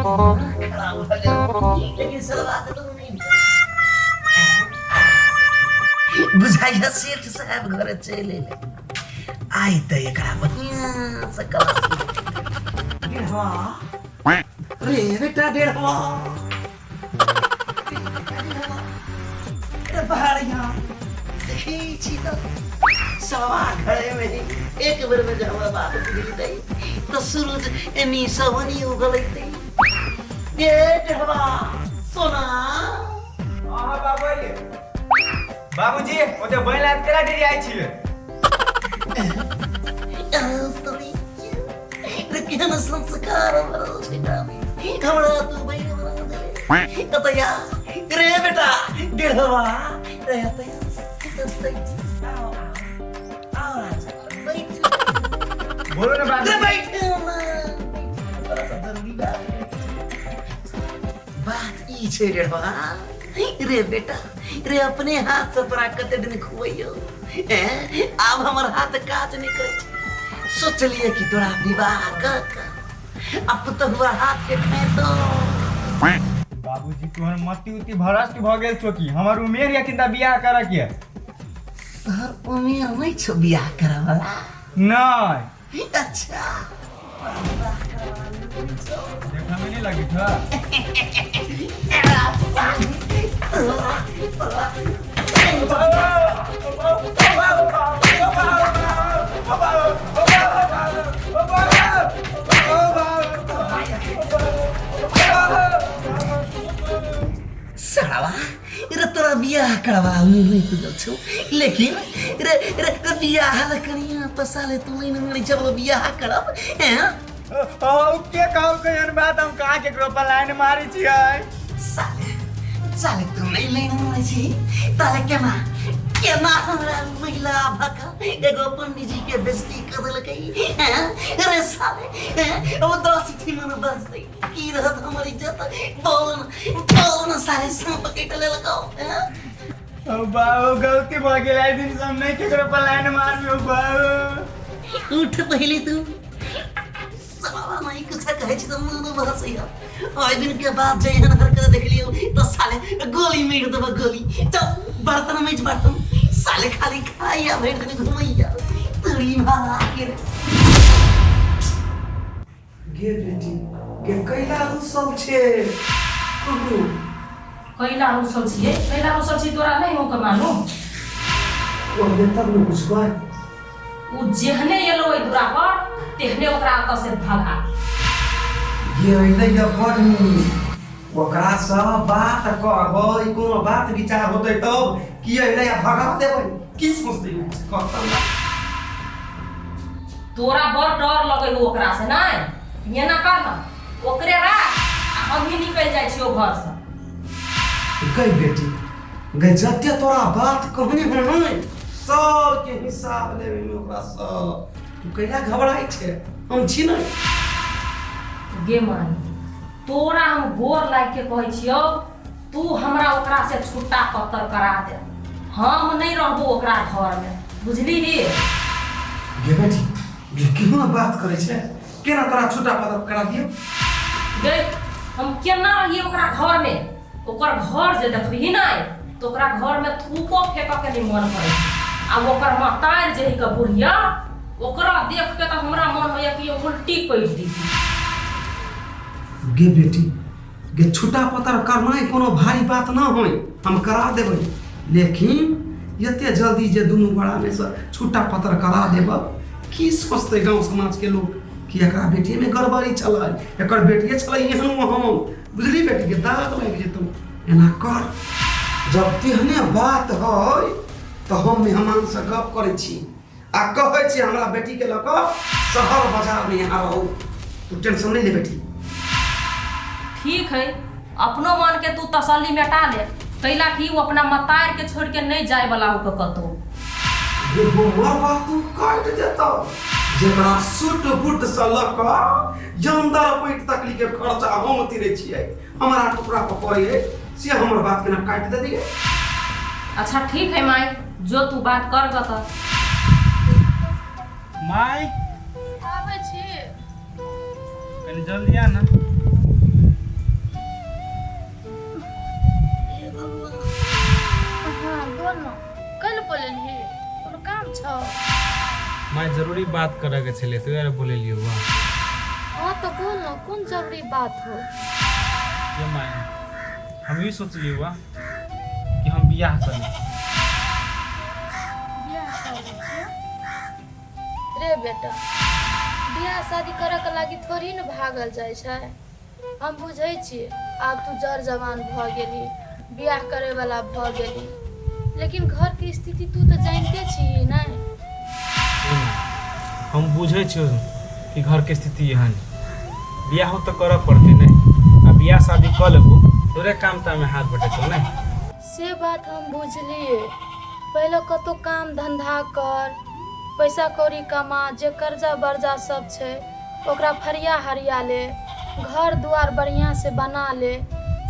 खराब भऽ गेल लेकिन सलवा तऽ नहि भेल। बुझाइया सेठ साहेब घरे चलि एलै। आइ तऽ एकरा बढ़िआँ से क्लास डेढ़वा रे बेटा डेढ़वा रे बढ़िया देखै छी तऽ सवा घरे में एक बेर में जे हमरा बात बुझलितै तऽ सूरज एनी सवनी उगलैतै गे डेढ़वा सोना। अहाँ बाबू बाबूजी ओते बनि लायब केना डिरियाइ छियै? रे केहन संस्कार भरल छै एकरामे। हमरा तू बहिन बना देले कतया रे बेटा डेढ़वा रे अतया अतया आओ आओ आओ राजा बैठ। बोलो ने बाबू। रे बैठ ना बड़ा सा जरूरी बात बात ई छै रे बा रे बेटा रे अपने हाथ से तोरा कते दिन खुआइयो हैं? आब हमर हाथ काज नहि करै छै। सोचलिए कि तोरा विवाह क क आ पुतहुआ हाथ के खेतो। बाबूजी तोहर मति उति भ्रष्ट भऽ गेल छौ की? हमर उमेर या किन्ता बियाह करऽ के? तोहर उमेर नहि छौ बियाह करऽ वाला? नहि। अच्छा विवाह करऽ वाला नहि छौ? देखऽ मे नहि लगै छौ? साला रे तोरा बियाह करवा उम्मीद नहीं पुजल छौ लेकिन रे रे रे बियाह ल कनिया पसाले तू नहीं मारै जब बियाह करब हैं? ओ के कहू के एहन बात हम कहाँ केकरो पर लाइन मारै छियै? साले साले तू नहीं लाइन मारै छी ताले केना केना हमरा महिला भका एगो पंडित जी के बेइज्जती कर देलकै हैं? रे साले हैं? ओ 10 ठिमन बसतै की रहत हमर इज्जत? बोल न बोल न साले सांप काटि लेलकौ हैं? ओ बाबू गलती भऽ गेल आइ दिन से हम नहि केकरो पर लाइन मारबै बाबू। उठ पहिले तू साला नहीं कुछ कहै छी तऽ मन बहसैया। ओहि दिन के बाद जे एहन हरकत देखलियौ तऽ साले गोली मारि देबऽ गोली। चल बर्तन मैच बर्तन साले खाली खाइया भरि दिन घुमैया तोरी भाड़ा के। गे बेटी गे कैला रुसल छे कहू? कैला रुसल छियै? कैला रुसल छी तोरा नहि हो के मालूम? कहबे तब ने बुझबै। उ जेहने एलो ओहि दूरा पर तेहने ओकरा ओतऽ से भगा। गे अइलै या बड़ नीक ओकरा से बात कहबै कोनो बात विचार होतै तब की अइलै या भगा देबै की सोचतै कहतै ना। तोरा बड़ डर लगै हो ओकरा से नहि? एना कर न ओकरे राख आ हमही निकलि जाइ छियौ घर से। गई बेटी गई जते तोरा बात कहने हो नै सबके हिसाब लेबै ओकरा से। तू कैला घबराइ छे? हम छी नै। गे मानी तोरा हम गोर लागि के कहै छियौ तू हमरा ओकरा से छुट्टा पत्तर करा दे हम नहीं रहबो ओकरा घर में बुझली ही? गे बेटी गे केना बात करै छे? केना तोरा छुट्टा पत्तर करा दियौ? गे हम केना रहिए ओकरा घर में? ओकर घर जे देखबही नहीं तो ओकरा घर में थूको फेंक के नहीं मन करे आ ओकर महतार जे के बुढ़िया ओकरा देख के तो हमरा मन होइया कि उल्टी कर दी। गे बेटी गे छुट्टा पत्तर करनाइ कोनो भारी बात न होय हम करा देबै लेकिन एते जल्दी जे दुनू गोड़ामे से छुट्टा पत्तर करा देब की सोचतै गाँव समाजके लोक कि एकरा बेटीमे गड़बड़ी छलै एकर बेटिए छलै एहन ओहन। बुझली बेटीके दाग लागि जेतौ। एना कर जब तेहने बात है तऽ हम मेहमानसँ गप करै छी आ कहै छी हमरा बेटीके लऽ कऽ शहर बाजारमे यहाँ रहू। तू टेंशन नहीं ले बेटी। ठीक है अपनो मन के तू तसल्ली मेटा ले कैला कि वो अपना मतार के छोड़ के नहीं जाए वाला हो कतौ। एगो मरबा तू काटि देतौ जेकरा सूट बूट से लऽ कऽ जमदार पैट तकली के खर्चा हम तिरै छियै हमरा टुकड़ा पर पड़ै से हमर बात केना काटि देलियै? अच्छा ठीक है माई जो तू बात कर गत। माई आबै छी कनी जल्दी आ ना। बोल न, कैल बोलेलही? कोनो काम छौ? माय, जरूरी बात करे के छलै तो यार बोलेलियो बा। हाँ तो बोल न, कोन जरूरी बात हो? ये माय, हम ई सोचलियो बा कि हम बियाह करी। बियाह करै छियै? रे बेटा, बियाह शादी करऽ के लागी थोड़ी न भागल जाइ छै। हम बुझै छियै आब तू जर जवान भऽ गेली, बियाह करे वाला भऽ गेली, लेकिन घर के स्थिति तू तऽ जानिते छिही नहि? हम बुझै छियौ कि घरके स्थिति एहन, बियाहो तऽ करऽ पड़तै नहि? आ बियाह शादी कऽ लेबो तोरे काम ताममे हाथ बटेतौ नहि? से बात हम बुझलियै। पहिले कतहु काम धन्धा कर, पैसा कौड़ी कमा, जे कर्जा बर्जा सब छै ओकरा फरिया हरिया ले, घर दुआर बढ़िआँसँ बना ले,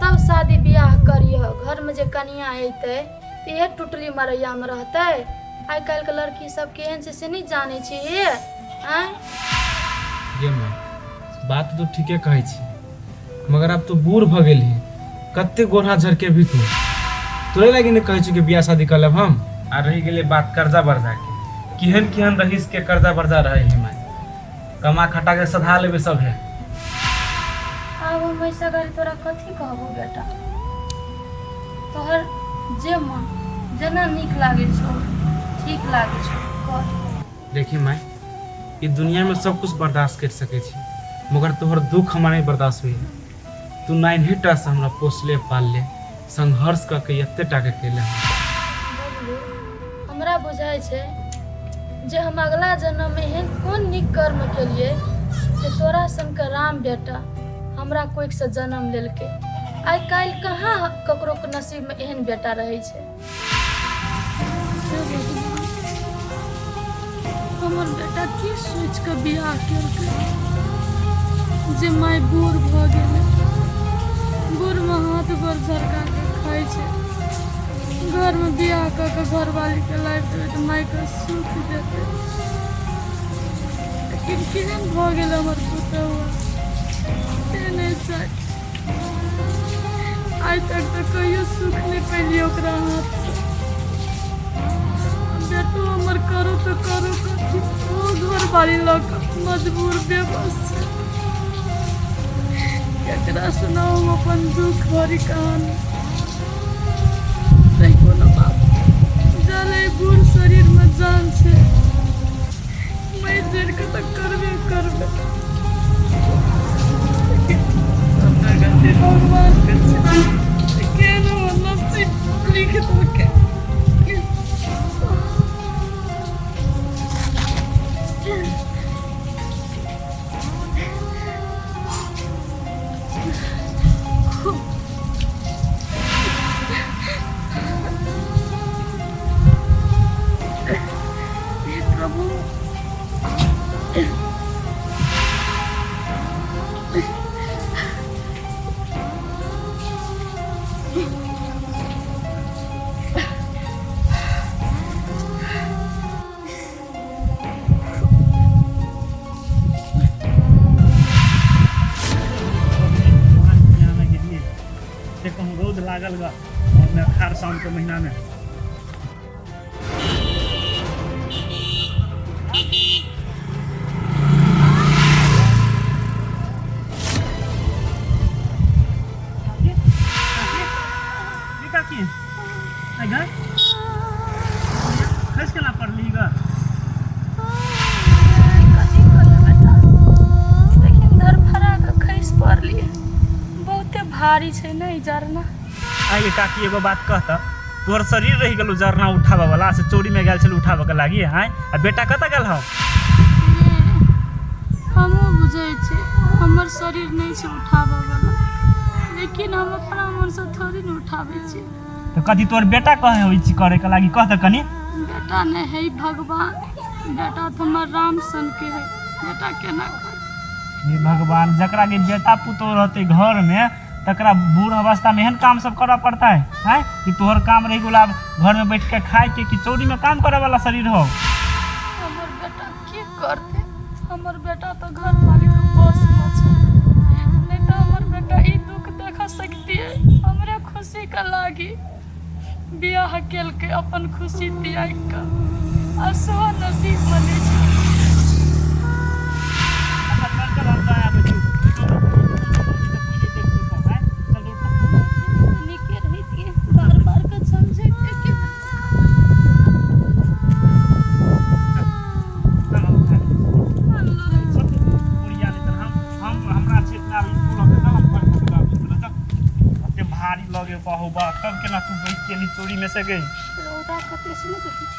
तब शादी बियाह करिह। घरमे जे कनिया अयतै तऽ इएह टुटली मरैयामे रहतै? आइ काल्हिके लड़की सब केहन छै से नहि जानै छिही? आँय गे माय, बात तऽ तू ठीके कहै छी, मगर आब तू बूढ़ भऽ गेलही, कते गोढ़ा झरकेबही तू? तोरे लागी ने कहै छी कि बियाह शादी कऽ लेब हम। आ रहि गेलै बात कर्जा बर्जाके, केहन केहन रहीसके कर्जा बर्जा रहै है माय, कमा खटा के सधा लेबै सब है। आब हम ऐसा घड़ी तोरा कथी कहबो बेटा, तोहर जे मन जेना नीक लागै छौ, ठीक लागै छौ, कर। देखी माय, ई दुनिया में सब कुछ बर्दाश्त कर सकै छी, मगर तोहर दुख हमरा नहीं बर्दाश्त होइए। तू नान्हे टा से हमरा पोसले पालले, संघर्ष कऽ के एते टा के केले। बबलू, हमरा बुझाइ छै जे हम अगला जन्ममे एहन कोन नीक कर्म केलियै जे तोरा सनके राम बेटा हमरा कोखिसँ जन्म लेलकै। आइ काल्हि कहाँ ककरो नसीबमे एहन बेटा रहै छै। हे भगवान, हमर बेटा की सोचि कऽ बियाह केलकै जे माय बूढ़ भऽ गेलै, बूढ़मे हाथ गोर झरका कऽ खाइ छै, घरमे बियाह कऽ कऽ घरवालीके लाबि देबै तऽ मायके सुख देतै, लेकिन केहन भऽ गेल हमर पुतहुआ से नहि छै। आइ तक तऽ कहियो सुख नहि पेलियै ओकरा हाथसँ। बेटो हमर करू तऽ करू कथी, ओ घरवाली लऽ कऽ मजबूर बेबस छै। केकरा सुनाउ हम अपन दुख भरी कहानी? नहि कोनो बात, जले बूढ़ शरीरमे जान छै, मरि जरि कऽ तऽ करबे करबै, लेकिन सबटा गलती भगवानके छै, केहन हमर नसीब लिख देलकै। हे प्रभु। गेलियै से कहूँ रौद लागल गा ओहिमे अखाड़ साउनके महीनामे। ये काकी आई गए, खस केना पड़ली गा? कथी कहबै बेटा, लेकिन धरफड़ा कऽ खसि पड़लियै, बहुते भारी छै ने ई जरना। आइ काकी, एगो बात कहता, तोहर शरीर रहि गेलौ जरना उठाबऽ वाला, से चोरी में गेल छल उठाबऽ के लागी? आँय, आ बेटा कतऽ गेल हौ? हमहूँ बुझै छी हमर शरीर नहि छै उठाबऽ वाला, लेकिन हम अपना मनसँ थोड़ी ने उठाबै छी। तऽ कथी तोहर बेटा कहै होइ छी करे के लागी? कह तऽ कनी। बेटा नहि है भगवान, बेटा तऽ हमर राम सनके है, बेटा केना करतै? हे भगवान, जकरा के बेटा पुतोह रहतै घर में तकरा बूढ़ अवस्था में एहन काम सब करऽ पड़ता है? आँय, कि तोहर काम रहि गेल आब घर में बैठ के खाय के, कि चोरी में काम करे वाला शरीर हो? हमर बेटा की करतै? हमर बेटा तऽ घरवालीके बसमे छै, नहि तऽ हमर बेटा ई दुख देख सकतियै? हमरे खुशीके लागी बियाह केलकै अपन खुशी त्यागि कऽ आ सेहो नसीबमे नहि छै। अच्छा चल चल, हम जाय आबै छी। चल उठ। नीके रहितियै, बार बार के समझैते कि चल हम उठा लै छी। बुढ़िया नहि चल, हम हमरा क्षेत्र आब स्कूल होतै, चल हम घर पर आबै छी, चल। एते भारी लगे, बाहो बा, तब केना तू बैठ के चोरी में से गई? रौदा कते छै ने, देखै छी।